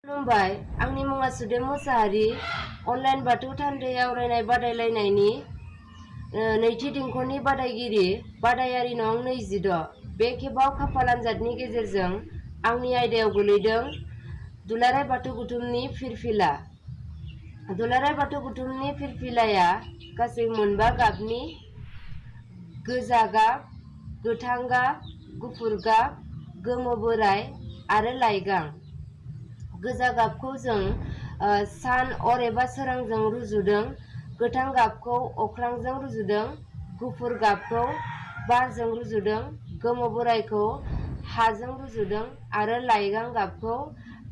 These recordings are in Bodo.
खुलुमबाय, आंनि मुङा सुदेम मोसाहारि। अनलाइन बाथौ थान्दै आवरायनाय बादायलायनायनि नैथि देंखोनि बादायगिरि। बादायारि नं 26। बे खेबाव खाफाल आनजादनि गेजेरजों आंनि आयदायाव गोलैदों दुलाराय बाथौ गौथुमनि फिरफिला। दुलाराय बाथौ गौथुमनि फिरफिलाया गासै मोनबा गाबनि गोजा गाब, गोथां गाब, गुफुर गाब, गोमो बोराइ आरो लाइगां। गोजा गाबखौ जों सान, अर एबा सोरांजों रुजुदों। गोथां गाबखौ अख्रांजों रुजुदों। गुफुर गाबखौ बारजों रुजुदों। गोमो बोराइखौ हाजों रुजुदों आरो लाइगां गाबखौ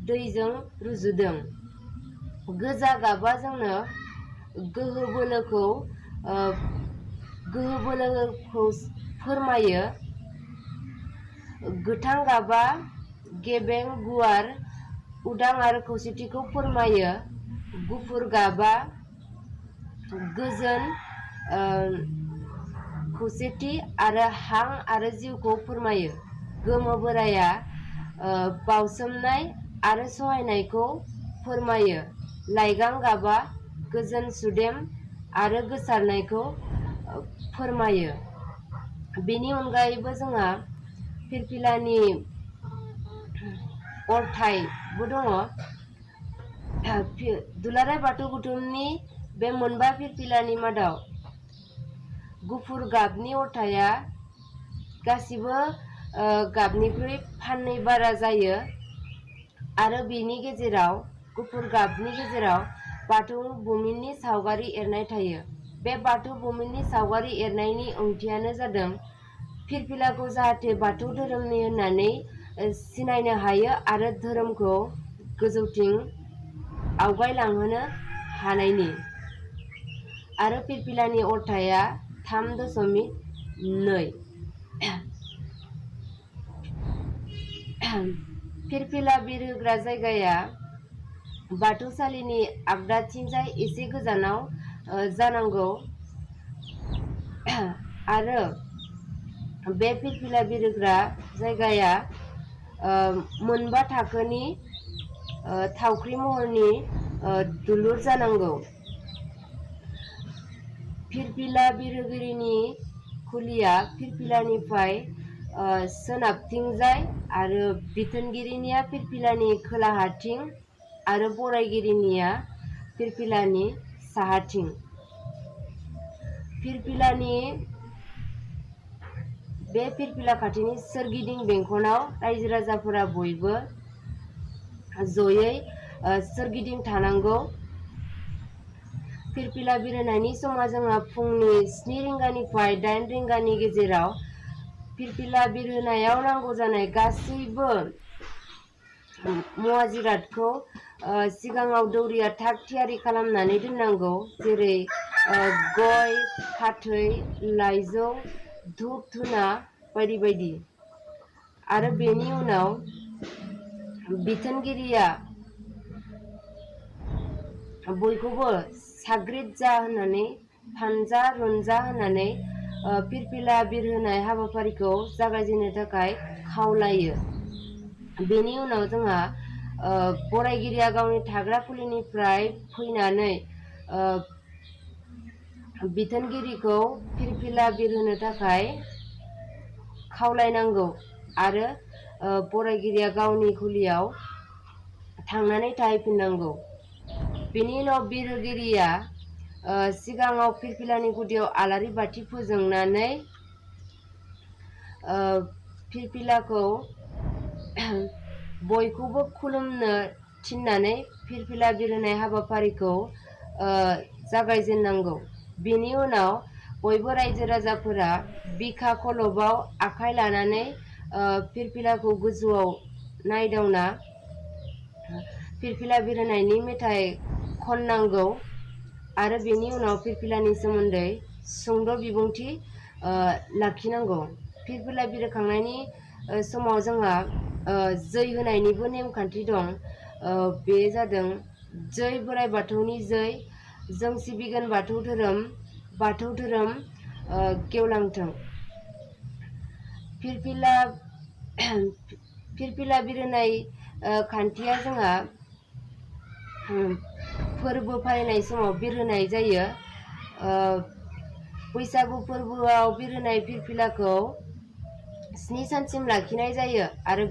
दैजों रुजुदों। गोजा गाबा जोंनो गोहो बोलोखौ फोरमायो। गोथां गाबा गेबें, गुवार, उदां आरो खौसेथिखौ फोरमायो। गुफुर गाबा गोजोन, खौसेथि आरो हां आरो जिउखौ फोरमायो। गोमो बोराइया बावसोमनाय आरो सहायनायखौ फोरमायो। लाइगां गाबा गोजोन, सुदेम आरो गोसारनायखौ फोरमायो। बेनि अनगायैबो जोंहा फिरफिलानि अरथाइबो दङ। दुलाराय बाथौ गौथुमनि बे मोनबा फिरफिलानि मादाव गुफुर गाबनि अरथाइया गासिबो गाबनिख्रुइ फाननै बारा जायो आरो बेनि गेजेराव गुफुर गाबनि गेजेराव बाथौ बुमिननि सावगारि एरनाय थायो। बे बाथौ बुमिननि सावगारि एरनायनि ओंथियानो जादों फिरफिलाखौ जाहाथे बाथौ धोरोमनि होननानै सिनायनो हायो आरो धोरोमखौ गोजौथिं आवगायलांहोनो हानायनि। आरो फिरफिलानि अरथाइया 3.2। फिरफिला बिरहोग्रा जायगाया बाथौसालिनि आगदाथिंजाय एसे गोजानाव जानांगौ आरो बे फिरफिला बिरहोग्रा जायगाया मोनबा थाखोनि थावख्रि महरनि दुलुर जानांगौ। फिरफिला बिरहोगिरिनि खुलिया फिरफिलानिफ्राय सोनाबथिंजाय आरो बिथोनगिरिनिया फिरफिलानि खोलाहाथिं आरो बरायगिरिनिया फिरफिलानि साहाथिं। बे फिरफिला खाथिनि सोरगिदिं बेंखनाव रायजो राजाफोरा बयबो जयै सोरगिदिं थानांगौ। फिरफिला बिरहोनायनि समा जोंहा फुंनि 7 रिंगानिफ्राय 8 रिंगानि गेजेराव। फिरफिला बिरहोनायाव नांगौ जानाय गासैबो मुवा जिरादखौ सिगाङाव दौरिया थाग थियारि खालामनानै दोननांगौ। जेरै गय, फाथै, लाइजौ, धुप धुना बायदि बायदि। आरो बेनि उनाव बिथोनगिरिया बयखौबो साग्रिद जा होननानै फानजा रुनजा होननानै फिरफिला बिरहोनाय हाबाफारिखौ जागायजेननो थाखाय खावलायो। बेनि उनाव जोंहा बरायगिरिया गावनि थाग्रा खुलिनिफ्राय फैनानै बिथोनगिरिखौ फिरफिला बिरहोनो थाखाय खावलायनांगौ आरो बरायगिरिया गावनि खुलियाव थांनानै थाहैफिननांगौ। बेनि उनाव बिरहोगिरिया सिगाङाव फिरफिलानि गुदियाव आलारि बाथि फोजोंनानै फिरफिलाखौ बयखौबो खुलुमनो थिननानै फिरफिला बिरहोनाय हाबाफारिखौ जागायजेननांगौ। बेनि उनाव बयबो रायजो राजाफोरा बिखा खलबाव आखाइ लानानै फिरफिलाखौ गोजौआव नायदावना फिरफिला बिरहोनायनि मेथाइ खननांगौ आरो बेनि उनाव फिरफिलानि सोमोन्दै सुंद' बिबुंथि लाखिनांगौ। फिरफिला बिरहोखांनायनि समाव जोंहा जै होनायनिबो नेमखान्थि दं। बे जादों जै बोराइ बाथौनि जै, जों सिबिगोन बाथौ धोरोम गेवलांथों। फिरफिला बिरहोनाय खान्थिया जोंहा फोरबो फालिनाय समाव बिरहोनाय जायो। बैसागु फोरबोआव बिरहोनाय फिरफिलाखौ 7 सानसिम लाखिनाय जायो आरो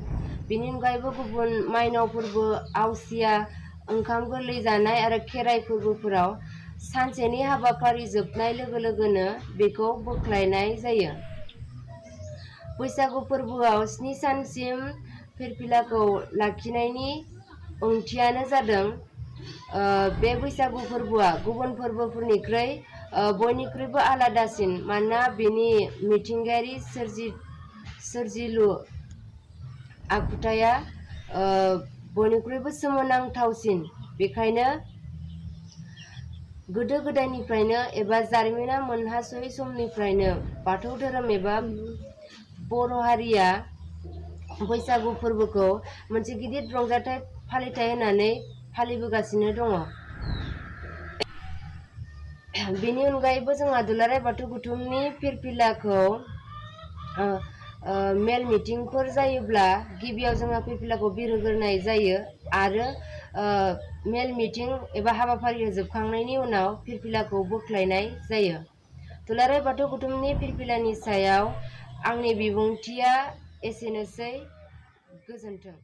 बेनि अनगायैबो गुबुन माइनाव फोरबो, आवसिया, ओंखाम गोरलै जानाय आरो खेराइ फोरबोफोराव सानसेनि हाबाफारि जोबनाय लोगो लोगोनो बेखौ बोख्लायनाय जायो। बैसागु फोरबोआव 7 सानसिम फिरफिलाखौ लाखिनायनि ओंथियानो जादों बे बैसागु फोरबोआ गुबुन फोरबोफोरनिख्रुइ बयनिख्रुइबो आलादासिन, मानोना बेनि मिथिंगायारि सोरजिलु आखुथाया बयनिख्रुइबो सोमोनांथावसिन। बेखायनो गोदो गोदायनिफ्रायनो एबा जारिमिना मोनहासयै समनिफ्रायनो बाथौ धोरोम एबा बर' हारिया बैसागु फोरबोखौ मोनसे गिदिर रंजाथाइ फालिथाय होननानै फालिबोगासिनो दङ। बेनि अनगायैबो जोंहा दुलाराय बाथौ गौथुमनि फिरफिलाखौ मेल मिटिंफोर जायोब्ला गिबियाव जोंहा फिरफिलाखौ बिरहोग्रोनाय जायो आरो मेल मिटिं एबा हाबाफारि जोबखांनायनि उनाव फिरफिलाखौ बोख्लायनाय जायो। दुलाराय बाथौ गौथुमनि फिरफिलानि सायाव आंनि बिबुंथिया एसेनोसै। गोजोन्थों।